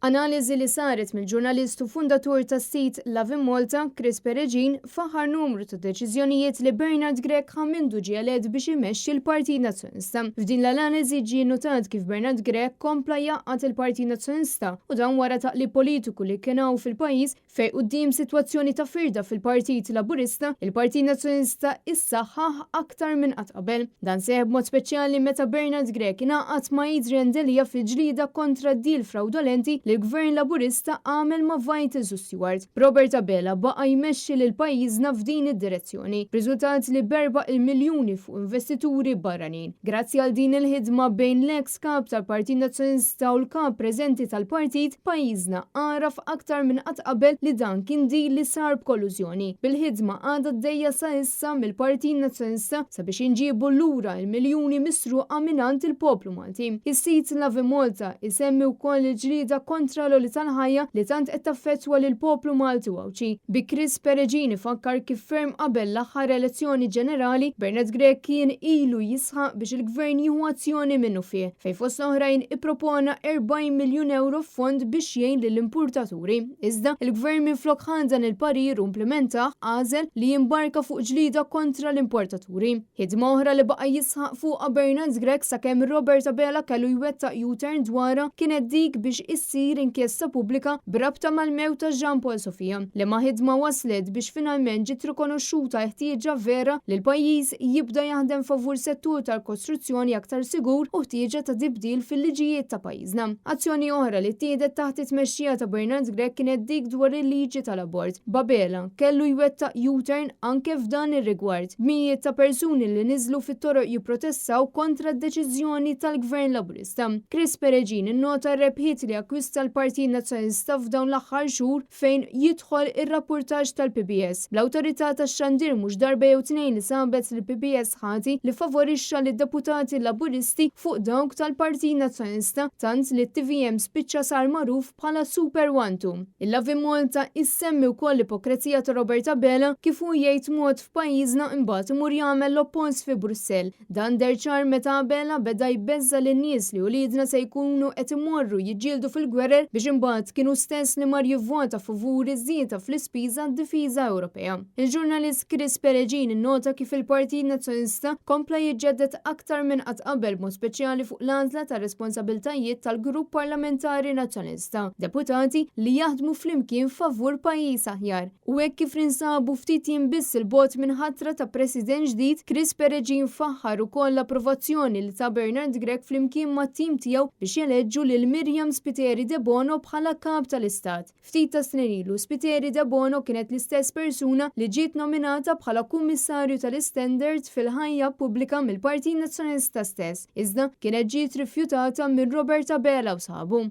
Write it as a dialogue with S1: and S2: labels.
S1: Analiżi li saret mill-ġurnalist u fundatur tas-sit Lovin Malta, Chris Peregin, faħar numru ta' deċiżjonijiet li Bernard Grech ħa mindu ġie elett biex imexxi l-Partit Nazzjonalista. F'din l-analiżi ġie notat kif Bernard Grech kompla jgħaqqad il-Partit Nazzjonalista u dan wara taqlib politiku li kien hawn fil-pajjiż fejn quddiem sitwazzjoni ta' firda fil-Partit Laburista, il-Partit Nazzjonalista issaħħaħ aktar minn qatt qabel. Dan seħ b'mod speċjali meta Bernard Grech ingħaqad ma' Adrian Delia fil-ġlida kontra deal fraudolenti li l-Gvern Laburista għamel ma' Vitals u Steward. Robert Abela baqa' jmexxi lil pajjiżna f'din id-direzzjoni, b'riżultat li berbaq il-miljuni fuq investituri barranin. Grazzi għal din il-ħidma bejn l-eks kap tal-Partit Nazzjonalista u l-kap preżenti tal-partit, pajjiżna għaraf aktar minn qatt qabel li dan kien deal li sar b'kollużjoni. Bil-ħidma għadha għaddejja sa issa mill-Partit Nazzjonalista sabiex inġibu lura il-miljuni misruqa mingħand il-poplu Malti. Is-sit Lovin Malta isemmi wkoll il-ġlieda kontra l-għoli tal-ħajja li tant qed taffettwa lill-poplu Malti u Għawdxi. Bi Chris Peregin ifakkar kif ferm qabel l-aħħar elezzjoni ġenerali, Bernard Grech kien ilu jisħaq biex il-gvern jieħu azzjoni minnufih, fejn fost l-oħrajn ippropona 40 miljun euro fond biex jgħin lill-importaturi. Iżda, il-gvern minflok ħa dan il-parir u implementah, għażel li jimbarka fuq ġlieda kontra l-importaturi. Ħidma oħra li baqa' jisħaq fuqha Bernard Grech sakemm Robert Abela kellu jwettaq U-turn dwarha kienet dik biex issir inkjesta pubblika b'rabta mal-mewt ta' Jean Paul Sofia, liema ħidma waslet biex finalment ġiet rikonoxxuta l-ħtieġa vera li l-pajjiż jibda jaħdem favur settur tal-kostruzzjoni aktar sigur u ħtieġa ta' tibdil fil-liġijiet ta' pajjiżna. Azzjoni oħra li ttieħdet taħt it-tmexxija ta' Bernard Grech kienet dik dwar il-liġi tal-abort. B'Abela kellu jwettaq U-turn anke f'dan ir-rigward, b'mijiet ta' persuni li niżlu fit-toroq jipprotestaw kontra d-deċiżjoni tal-Gvern Laburista. Chris Peregin innota r-rebħiet li akkwista l-Partit Nazzjonalista f'dawn l-aħħar xhur fejn jidħol ir-rappurtaġġ tal-PBS. L-Awtorità tax-Xandir mhux darba jew tnejn li sabet lill-PBS ħati li favorixxa lid-deputati Laburisti fuq dawk tal-Partit Nazzjonalista tant li t-TVM spiċċa sar magħruf bħala Super One Two. Il-Lovin Malta issemmi wkoll l-ipokrezija ta' Robert Abela kif hu jgħid mod f'pajjiżna imbagħad imur jagħmel l-oppost fi Brussell. Dan deher ċar meta Abela beda jbeżża' lin-nies li uliedna se jkunu qed imorru jiġġieldu fil-gwerer biex imbagħad kien hu stess li mar jivvota favur iż-żieda fl-ispiża għad-difiża Ewropea. Il-ġurnalist Chris Peregin innota kif il-Partit Nazzjonalista kompla jiġġedded aktar minn qatt qabel b'mod speċjali fuq l-għażla tar-responsabiltajiet tal-Grupp Parlamentari Nazzjonalista, deputati li jaħdmu flimkien favur pajjiż aħjar. U hekk kif ninsabu ftit jiem biss 'il bogħod minn ħatra ta' President ġdid, Chris Peregin faħħar ukoll l-approvazzjoni li ta Bernard Grech flimkien mat-tim tiegħu biex jeleġġu lil Myriam Spiteri Debono bħala Kap tal-Istat. Ftit ta' snin ilu, Spiteri Debono kienet l-istess persuna li ġiet nominata bħala Kummissarju tal-Istandards fil-Ħajja Pubblika mill-Partit Nazzjonalista stess, iżda kienet ġiet rifjutata minn Robert Abela u sħabu.